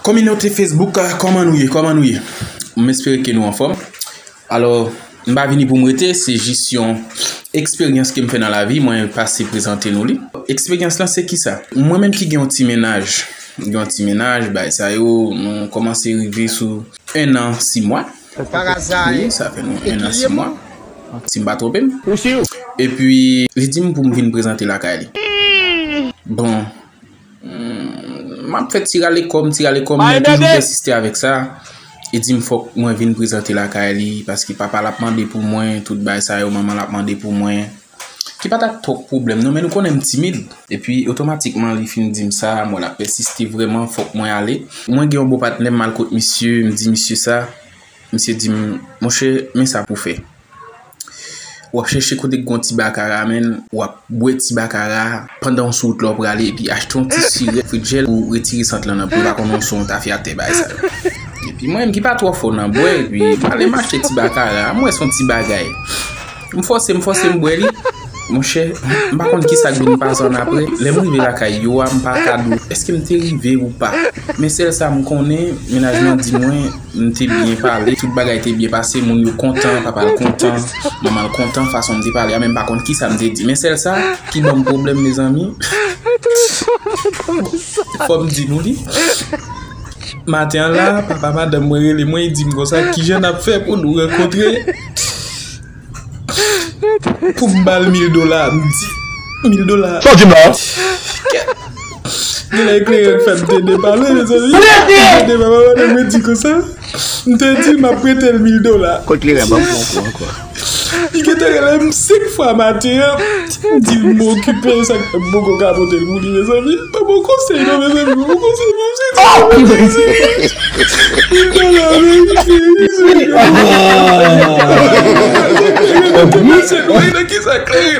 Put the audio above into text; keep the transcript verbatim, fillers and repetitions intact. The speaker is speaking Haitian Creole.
Kominote Facebook, kòman nou ye? Kòman nou ye? M espere ke nou anfòm. Alò, m pa vini pou m rete, se jis yon eksperyans ke m fè nan lavi, mwen pase prezante nou li. Eksperyans lan se kisa? Mwen menm ki gen yon ti mennaj, gen yon ti mennaj, bay sa yo, nou kòmanse rive sou en an, sis mwa. Wi, sa fè nou en an, sis mwa. Si m pa twonpe m. Epi, li di m pou m vin prezante lakay li. Bon, m ap fè ti rale kò m, ti rale kò m, mwen toujou pèsiste avèk sa. Li di m fòk mwen vin prezante lakay li, paske papa l ap mande pou mwen, tout bagay sa yo, manman l ap mande pou mwen. Ki pa t ap twòp pwoblèm, non, men nou konnen m timid. Epi, otomatikman, li fin di m sa, mwen l ap pèsiste vrèman, fòk mwen ale. Mwen gen yon bon patnè, m al kot misye, m di misye sa. Misye di m, monchè, men sa pou fè. W ap chèche kote k gon ti bakara, menn, w ap bwè ti bakara pandan w sou wout la w prale, epi achte yon ti sirèt Frijèl pou retire sant lan nan po, pa konn yon son tafyatè bagay sa yo. Epi mwen menm ki pa twò fò nan bwè, epi m ale m achte ti bakara, m wè se yon ti bagay. M fòse, m fòse, m bwè li. Monchè, m pa konn kisa k vin pase annapre. Lè m rive lakay yo a, m pa ka di w èske m te rive ou pa. Men sèl sa m konnen, mennaj mwen di mwen, m te byen pale, tout bagay te byen pase, moun yo kontan, papa l kontan, manman l kontan, fason m te pale a, men m pa konn kisa m te di. Men sèl sa ki ban m pwoblèm, mezanmi, fò m di nou li. Maten an la, papa madanm mwen rele mwen, li di m konsa, kijan n ap fè pou nou rankontre? Pou m ba l mil dola, m di, mil dola. Sa w di m la? Kèt. Genlè eklere k fè m te depale, mezanmi. M te depale, mwen di konsa. M te di m ap prete l mil dola. Kot kleren, ban m pran kou ankò. Li gentan rele m senk fwa maten an. M di m okipe, sa k fè m poko ka pote l pou li, mezanmi. Ban m yon konsèy non, mezanmi, ban m yon konsèy, ban m yon konsèy. Mil dola, mezanmi. Mwen nan kisa kleren.